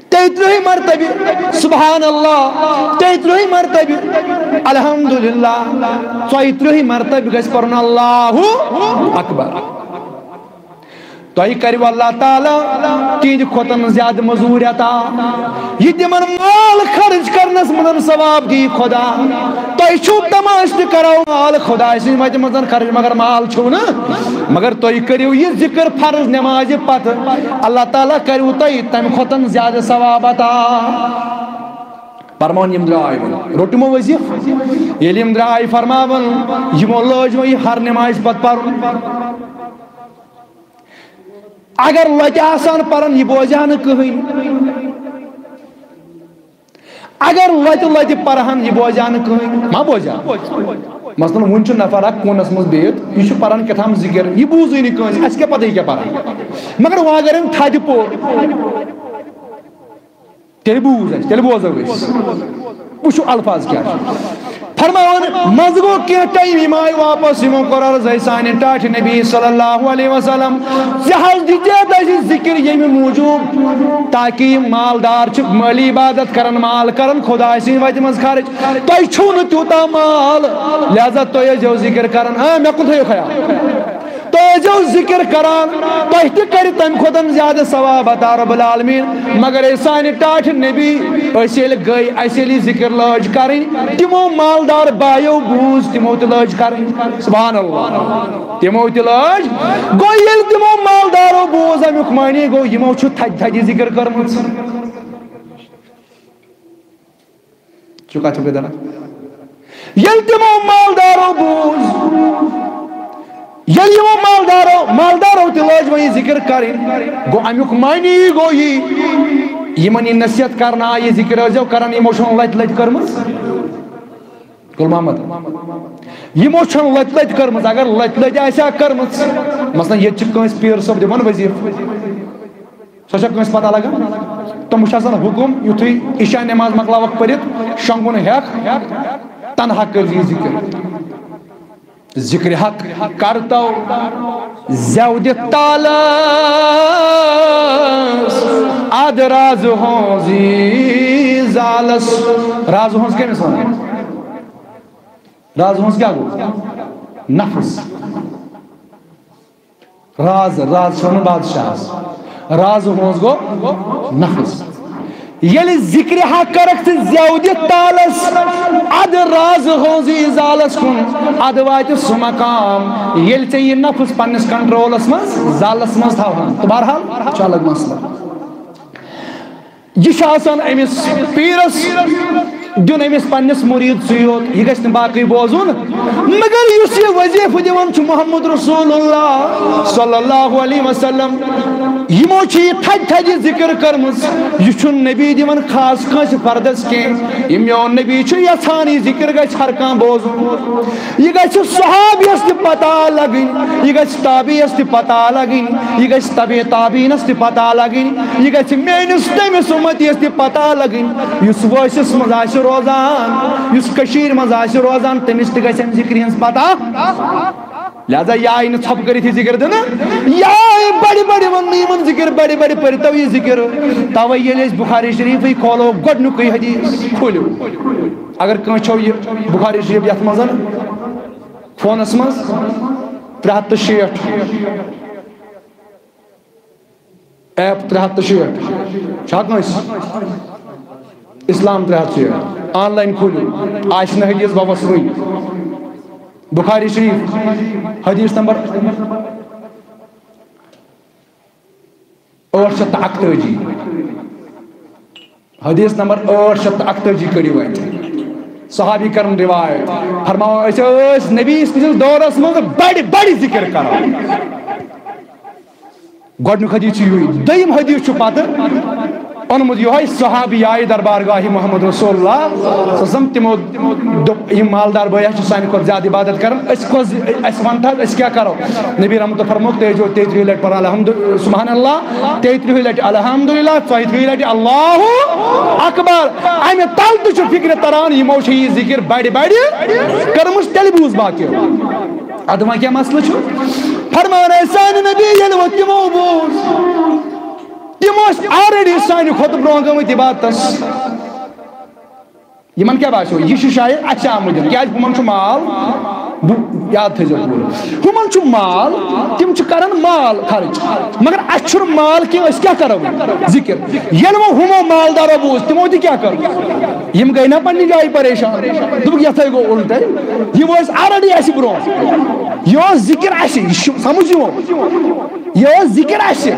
تیٚترٕہٕے مرتبہٕ سبحان اللہ، تیٚترٕہٕے مرتبہٕ الحمدللہ، ژۄیترٕہٕے مرتبہٕ گژھِ پرُن اللہ اکبر۔ تۄہہِ کٔرِو اللہ تعالیٰ تِہنٛدِ کھۄتن زیادٕ مٔزوٗرۍ عطا۔ یہِ تِمن مال خرٕچ کرنس منٛز ثواب دی خۄدا۔ تۄہہِ چھُو تماش تہِ کرو مال خۄداے سٕنٛدِ وتہِ منٛز خرٕچ، مگر مال چھُو نہٕ۔ مگر تُہۍ کٔرِو یہِ ذِکر فرض نمازِ پتہٕ، اللہ تعالیٰ کٔرِو تۄہہِ تمہِ کھۄتن زیادٕ ثواب عطا۔ فرمان یِم درٛاے وۄنۍ، روٚٹمو وظیٖفہٕ؟ ییٚلہِ یِم درٛاے فرماوان، یِمو لٲج وۄنۍ یہِ ہر نمازِ پتہٕ پرُن۔ اگر لۄتہِ آسان پران، یہِ بوزِ ہا نہٕ کٕہٕنۍ۔ اگر لۄتہِ لۄتہِ پرہن، یہِ بوزِ ہا نہٕ کٕہٕنۍ۔ ما بوزِ ہا؟ مثلاً، وُنہِ چھُ نفر اکھ کوٗنس منٛز بِہِتھ، یہِ چھُ پران کیٛاہ تام ذِکِر، یہِ بوٗزٕے نہٕ کٲنٛسہِ، اَسہِ کیٛاہ پتہ یہِ کیٛاہ پران۔ مگر وۄنۍ اگر أمۍ تھدِ پوٚر، تیٚلہِ بوٗز اَسہِ، تیٚلہِ بوزو أسۍ۔ وٕچھِو الفاظ کیٛاہ چھِ۔ فرماوان، منٛزٕ گوٚو کینٛہہ ٹایم، یِم آیہِ واپس، یِمو کوٚر عرض، اے سانہِ ٹاٹھہِ نبی صلی اللہ علیہ وسلم، ژےٚ حظ دِژیتھ اَسہِ ذِکِر ییٚمہِ موٗجوٗب، تاکہِ یِم مالدار چھِ مٲلی عبادت کران، مال کران خۄداے سٕنٛدِ وتہِ منٛز خرٕچ، تۄہہِ چھُو نہٕ تیوٗتاہ مال، لہذا تُہۍ ٲسۍزیو ذِکِر کران۔ آ، مےٚ کُن تھٲیِو خیال۔ تُہۍ ٲسۍزیو ذِکِر کران، تۄہہِ تہِ کرِ تَمہِ کھۄتہٕ زیادٕ ثواب عطا رب العالمین۔ مگر اے سانہِ ٹاٹھہِ نبی، أسۍ ییٚلہِ گٔے، اَسہِ ییٚلہِ یہِ ذِکِر لٲج کرٕنۍ، تِمو مالدار بایو بوٗز، تِمو تہِ لٲج کرٕنۍ۔ سبحان اللہ۔ تِمو تہِ لٲج۔ گوٚو، ییٚلہِ تِمو مالدارو بوٗز اَمیُک معنی، گوٚو، یِمو چھُ تھدِ تھدِ ذِکِر کٔرمٕژ۔ چھُ کتھ فکر تران؟ ییٚلہِ تِمو مالدارو بوٗز، ییٚلہِ یِمو مالدارو، مالدارو تہِ لٲج وۄنۍ یہِ ذِکِر کرٕنۍ، گوٚو اَمیُک معنی گوٚو یی، یِمن یہِ نصیحت کرنہٕ آیہِ، یہِ ذِکِر ٲسۍزیو کران، یِمو چھَنہٕ لتہِ لتہِ کٔرمٕژ۔ گُل محمد، یِمو چھَنہٕ لتہِ لتہِ کٔرمٕژ۔ اگر لتہِ لتہِ آسہِ ہا کٔرمٕژ، مثلاً ییٚتہِ چھِ کٲنٛسہِ پیٖر صٲب دِوان وظیٖفہٕ، سۄ چھےٚ کٲنٛسہِ پتہ لگان؟ تِمو چھُ آسان حُکُم، یُتھُے عشاء نٮ۪ماز مۄکلاوَکھ پٔرِتھ، شۄنٛگُن ہٮ۪کھ، تنہا کٔرۍ زِ یہِ ذِکِر۔ ذِکرِ حق کرتو زٮ۪و دِتھ تالس، اَدٕ رازٕ ہٕنٛزِ زالس۔ رازٕ ہٕنٛز کٔمِس وَنان؟ راز ہٲنز کیٛاہ گوٚو؟ نفس۔ راز، راز چھُ ونان بادشاہس۔ راز ہٲنز گوٚو نفس۔ ییٚلہِ ذکرِ حق کرکھ ژٕ زیو دِتھ تالس، ادٕ راز ہٲنزِ ازالس کُن، ادٕ واتہِ سُہ مقام، ییٚلہِ ژےٚ یہِ نفس پننِس کنٹرولس منٛز، زالس منٛز تھاوہن۔ تہٕ بہرحال، چھُ الگ مسلہٕ۔ یہِ چھُ آسان أمِس پیٖرس دیُن أمِس پننِس مُریٖدسٕے یوت، یہِ گژھِ نہٕ باقٕے بوزُن۔ مگر یُس یہِ وظیفہٕ دِوان چھُ محمد رسول اللہ صلی اللہ علیہ وسلم، یِمو چھِ یہِ تھدِ تھدِ ذِکر کٔرمٕژ۔ یہِ چھُنہٕ نبی دِوان خاص کٲنٛسہِ فردس کینٛہہ۔ یہِ میون نبی چھُ یژھان یہِ ذِکر گژھِ ہر کانٛہہ بوزُن۔ یہِ گژھِ صحابیس تہِ پتہ لگٕنۍ، یہِ گژھِ تابعیس تہِ پتہ لگٕنۍ، یہِ گژھِ تبع تابعینس تہِ پتہ لگٕنۍ، یہِ گژھِ میٲنِس تٔمِس اُمتیس تہِ پتہ لگٕنۍ، یُس وٲسِس منٛز آسہِ روزان، یُس کٔشیٖرِ منٛز آسہِ روزان، تٔمِس تہِ گژھِ امہِ ذِکرِ ہٕنٛز پتہ۔ لہذا یہِ آیہِ نہٕ ژھۄپہٕ کٔرِتھ یہِ ذِکر دِنہٕ، یہِ آیہِ بڑِ بڑِ وننہٕ یِمن ذِکر، بڑِ بڑِ پٔرتو یہِ ذِکر۔ توے ییٚلہِ أسۍ بخاری شریفٕے کھولو، گۄڈنیُکُے حدیث کھوٗلِو۔ اگر کٲنٛسہِ چھو یہِ بخاری شریف یتھ منٛز فونس منٛز ترٛےٚ ہتھ تہٕ شیٹھ، ایپ ترٛےٚ ہتھ تہٕ شیٹھ، چھا کٲنٛسہِ؟ اسلام ترٛےٚ ہتھ شیٹھ، آن لاین کھوٗلِو، آسہِ نہٕ حدیث بوس وٕنۍ۔ بخاری شریف، حدیث نمبر ٲٹھ شیٚتھ تہٕ اَکتٲجی۔ حدیث نمبر ٲٹھ شیٚتھ تہٕ اَکتٲجی کٔرِو وۄنۍ۔ صحابی کرن روایت، فرماوان، أسۍ ٲسۍ نبی سٕنٛدِس دورس منٛز بڑِ بڑِ ذِکر کران۔ گۄڈٕنیُک حدیث چھُ یِہوٚے۔ دوٚیِم حدیث چھُ پتہٕ اوٚنمُت یِہوٚے، صحابی آیہِ دربار گاہہِ محمد رسول اللہ صلی اللہ علیہ وسلم، تِمو دوٚپ، یِم مالدار بٲے ہا چھِ سانہِ کھۄتہٕ زیادٕ عبادت کران، أسۍ کۄس، اَسہِ وَن تہٕ حظ، أسۍ کیٛاہ کرو؟ نبی رحمتُ فرمووُکھ، تُہۍ ہیٚژیو تیٚیہِ ترٛہہِ لٹہِ پران الحمد، سبحان اللہ، تیٚیہِ ترٛہہِ لٹہِ الحمدللہ، ژۄیہِ ترٛہہِ لٹہِ اللہ اکبر۔ امہِ تل تہِ چھُ فکرِ تران، یِمو چھِ یہِ ذکر بڑِ بڑِ کٔرمٕژ، تیٚلہِ بوٗز باقیو۔ ادٕ وۄنۍ کیٛاہ مسلہٕ چھُ؟ فرمان ہے سانہِ نبی، ییٚلہِ وۄنۍ تِمو بوٗز، تِم ٲسۍ already سانہِ کھۄتہٕ برونٛہہ گٔمٕتۍ عبادتس۔ یِمن کیٛاہ باسیو؟ یہِ چھُ شاید اَسہِ آمُت دِنہٕ، کیٛازِ ہُمن چھُ مال، بہٕ یاد تھٲیزیو پوٗرٕ، ہُمن چھُ مال، تِم چھِ کران مال خرٕچ، مگر اَسہِ چھُنہٕ مال کینٛہہ، أسۍ کیٛاہ کرو وۄنۍ؟ ذِکِر۔ ییٚلہِ وۄنۍ ہُمو مالدارو بوٗز، تِمو تہِ کیٛاہ کٔر؟ یِم گٔے نا پننہِ جایہِ پریشان، دوٚپُکھ، یَتھ ہے گوٚو اُلٹے، یِم ٲسۍ already اَسہِ برونٛہہ، یہِ اوس ذِکِر اَسہِ، یہِ چھُ سمجھ یِوان، یہِ اوس ذِکِر اَسہِ۔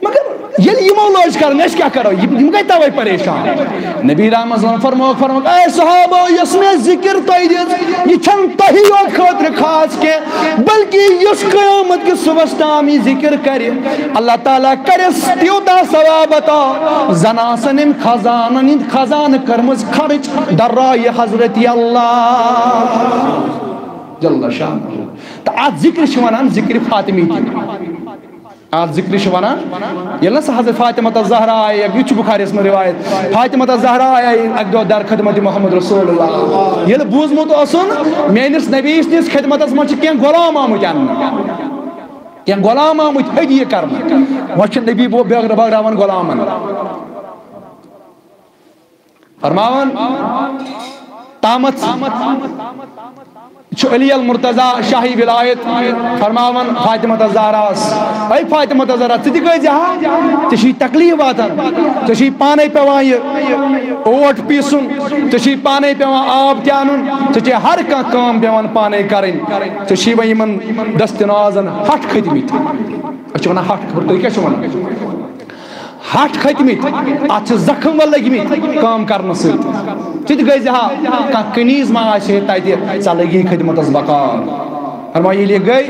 مگر ییٚلہِ یِمو لٲج کرٕنۍ، أسۍ کیٛاہ کرو؟ یِم، یِم گٔے توے پریشان۔ نبی رحمت صلی اللہ علیہ وسلم فرمووُکھ، فرمووُکھ، اے صحابو، یۄس مےٚ ذِکِر تۄہہِ دِژ، یہِ چھَنہٕ تۄہی یوت خٲطرٕ خاص کینٛہہ، بلکہِ یُس قیامت کِس صُبحس تام یہِ ذِکِر کرِ، اللہ تعالیٰ کرٮ۪س تیوٗتاہ ثواب عطا، زَن آسَن أمۍ خزانَن ہٕنٛدۍ خزانہٕ کٔرمٕژ خرٕچ درایہِ حضرت اللہ جل شانہ۔ تہٕ اَتھ ذِکرِ چھِ وَنان ذِکرِ فاطمی تہِ۔ اَتھ ذِکرِ چھِ وَنان، ییٚلہِ نہ سۄ حضرت فاطمہ الزہرا آیہِ، یہِ چھُ بُخاریَس منٛز رِوایت، فاطمہ الزہرا آیہِ اَکہِ دۄہ در خدمت محمد رسول اللہ۔ ییٚلہِ بوٗزمُت اوسُن، میٲنِس نبی سٕنٛدِس خدمتس منٛز چھِ کینٛہہ غلام آمٕتۍ اَننہٕ، کینٛہہ غلام آمٕتۍ ہدیہِ کرنہٕ۔ وۄنۍ چھِ نبی بو-، بٲگرا-، بٲگراوان غلامن۔ فرماوان، تامتھ چھُ علی المرتضی شاہی ولایت فرماوان فاطمہ الزہراس، اے فاطمہ الزہرا، ژٕ تہِ گٔے زِ ہا، ژےٚ چھُے تکلیف واتان، ژےٚ چھُے پانے پیوان یہِ اوٹ پیٖسُن، ژےٚ چھُے پانے پیوان آب تہِ اَنُن، ژےٚ چھے ہر کانٛہہ کٲم پیوان پانے کرٕنۍ، ژےٚ چھُے وۄنۍ یِمن دست نازن ہٹھ کھٔتمٕتۍ۔ أسۍ چھِ ونان ہٹھ، تُہۍ کیٛاہ چھِو ونان؟ ہٹھ کھٔتمٕتۍ، اتھ چھِ زخم وۄنۍ لٔگمٕتۍ کٲم کرنہٕ سۭتۍ۔ ژٕ تہِ گٔے زِ ہا، کانٛہہ کنیز ما آسہِ ہے تتہِ، ژےٚ لگی خدمتس بکار۔ فرماو، ییٚلہِ یہِ گٔے،